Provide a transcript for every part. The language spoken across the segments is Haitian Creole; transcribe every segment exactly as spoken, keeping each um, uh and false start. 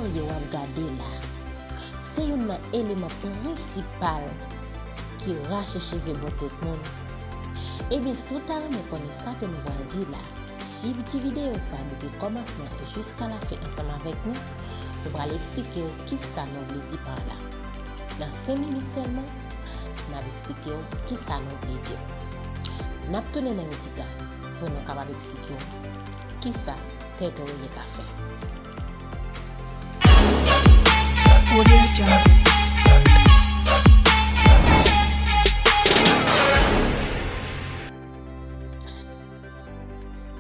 Yo w ap gade la, se youn nan eleman prensipal ki rache cheve bò tèt moun. Ebyen, si w ta renmen konnen sa ke nou pral di la, swiv ti videyo sa depi kòmansman jiska lafen ansanm avèk nou. Nou pral eksplike w kisa nou vle di pa la. Nan senk minit sèlman, n ap eksplike w kisa nou vle di. N ap tounen nan yon ti tan pou nou kapab eksplike w kisa tèt oreye ka fè.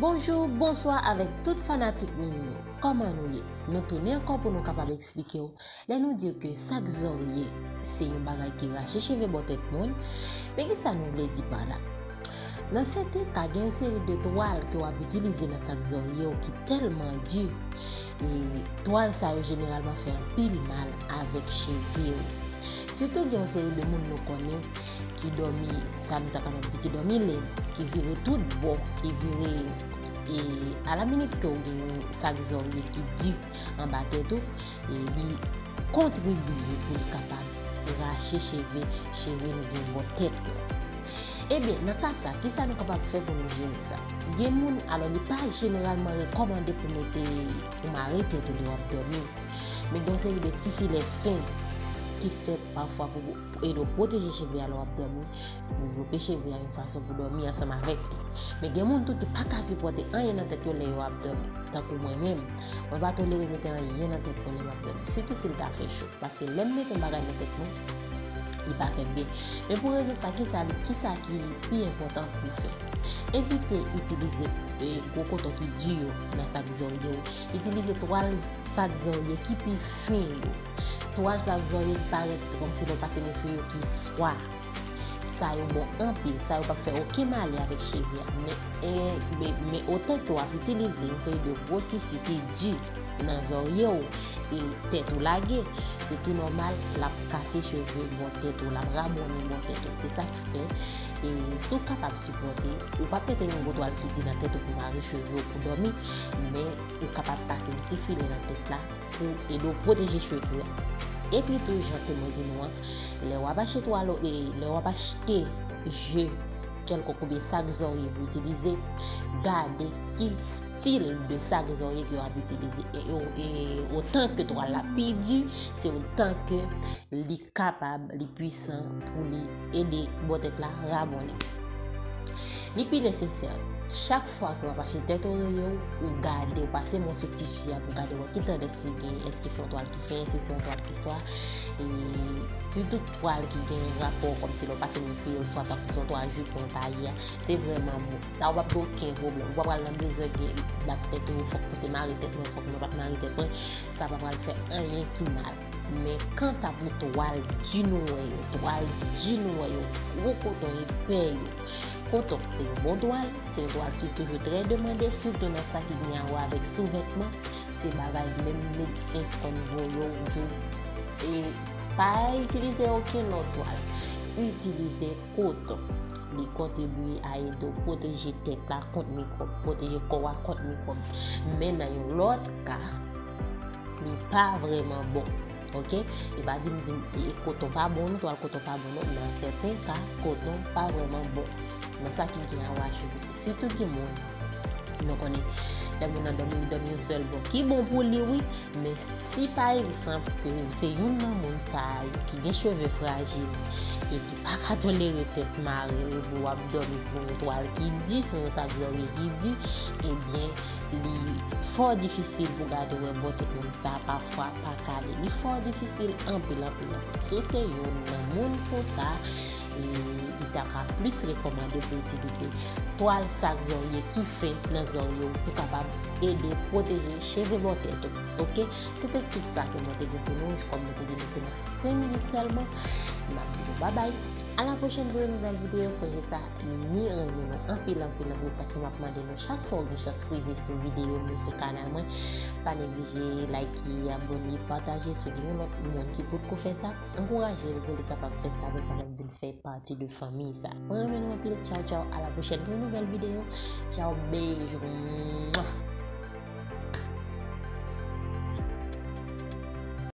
Bonjou, bonswa avèk tout fanatik Nini yo. Kòman nou ye? Nou tounen ankò pou nou kapab eksplike w. Lè nou di w ke sak zòrye se yon bagay ki rache cheve bò tèt moun, men kisa nou vle di pa la? Nan sèten ka, gen yon seri de twal ke w ap itilize nan sak zòrye w ki tèlman di, e twal sa yo jeneralman fè anpil mal avèk cheve w. Sitou gen yon seri de moun nou konnen ki dòmi, sa nou ta kapab di ki dòmi lèd, ki vire tout bò, ki vire, e alaminit ke w gen yon sak zòrye ki di anba tèt ou, e li kontribye pou li kapab rache cheve, cheve nou gen bò tèt nou. Ebyen, nan ka sa, kisa nou kapab fè pou nou jere sa? Gen moun, alò, li pa jeneralman rekòmande pou mete, pou mare tèt ou lè w ap dòmi. Men gen yon seri de ti filè fen ki fèt pafwa pou, pou ede w pwoteje cheve a lè w ap dòmi, pou devlope cheve a yon fason pou dòmi ansanm avèk li. Men gen moun tou ki pa ka sipòte anyen nan tèt yo lè yo ap dòmi, tankou mwen menm. Mwen pa tolere mete anyen nan tèt mwen lè m ap dòmi, sitou si l ta fè cho. Paske lè m mete yon bagay nan tèt mwen, li pa fè m byen. Men pou rezon sa, kisa, kisa ki pi enpòtan pou w fè? Evite itilize, e, gwo koton ki di yo nan sak zòrye w. Itilize twal sak zòrye ki pi fen yo. Twal sak zòrye ki parèt kòmsi lè w pase men sou yo ki swa. Sa yo bon anpil, sa yo p ap fè okenn malè avèk cheve a. Men, e, men, men otan ke w ap itilize yon seri de gwo tisi ki di nan zòrye w e tèt ou lage, se tou nòmal, l ap kase cheve bò tèt ou, l ap rabòne bò tèt ou. Se sa ki fè, e, si w kapab sipòte, ou p ap mete yon gwo twal ki di nan tèt ou pou mare cheve w pou dòmi, men ou kapab pase yon ti filè nan tèt la pou ede w pwoteje cheve a. Epi tou, jan ke mwen di nou an, lè w ap achte twal, e, lè w ap achte je kèlkonk oubyen sak zòrye pou itilize, gade ki stil de sak zòrye ke w ap itilize. E, e, e otan ke twal la pi di, se otan ke li kapab, li pwisan pou li ede bò tèt la rabòne. Li pi nesesè, chak fwa ke w ap achte tèt oreye w, ou gade, ou pase mòso tisi a pou gade wè ki tandans li gen, èske se yon twal ki fen, èske se yon twal ki swa, e sitou twal ki gen rapò kòmsi lè w pase men sou yo, swa tankou se yon twal jipon, tayè, se vrèman bon. La, w p ap gen okenn pwoblèm. Ou pa pral nan bezwen gen bat tèt ou, fòk mwen te mare tèt mwen, fòk mwen pa t mare tèt mwen. Sa pa pral fè anyen ki mal. Men kanta pou twal di nou wè yo, twal di nou wè yo, gwo koton epè yo. Koton, se yon bon twal, se yon twal ki toujou trè demande, sitou nan sa ki gen a wè avèk souvètman. Se bagay menm medsen konn voye w, di w, e pa itilize okenn lòt twal. Itilize koton. Li kontribye a ede w pwoteje tèt la kont mikwòb, pwoteje kò a kont mikwòb. Men nan yon lòt ka, li pa vrèman bon. Oke? E pa di m di m, e, koton pa bon, non, twal koton pa bon, non. Nan sèten ka, koton pa vrèman bon. Nan sa ki gen a wè cheve. Sitou gen moun, nou konnen, lè moun nan dòmi, li dòmi yon sèl bò. Ki bon pou li, wi, men si, pa egzanp, ke se youn nan moun sa a yo ki gen cheve frajil e ki pa ka tolere tèt mare, epi w ap dòmi sou yon twal ki di, sou yon sak zòrye ki di, ebyen, li fò difisil pou gade wè bò tèt moun sa a pafwa pa kale. Li fò difisil anpil, anpil, anpil. Si w se youn nan moun konsa, e, li ta ka plis rekòmande pou itilize twal sak zòrye ki fen nan zòrye w pou kapab ede pwoteje cheve bò tèt ou. Oke? Se te tout sa ke mwen te gen pou nou, kòm mwen te di nou se nan senk minit sèlman. M ap di nou babay. A la pwochèn pou yon nouvèl videyo. Sonje sa, Nini renmen nou anpil, anpil, anpil. Sa ke m ap mande nou chak fwa w gen chans rive sou videyo m yo sou kanal mwen, pa neglije like, abòne, pataje si w gen yon lòt moun ki potko fè sa. Ankouraje l pou li kapab fè sa, pou l kapab vin fè pati de fanmi sa. Mwen renmen nou anpil. Tchaw, tchaw. A la pwochèn pou yon nouvèl videyo. Tchaw, bèjou. Mwa.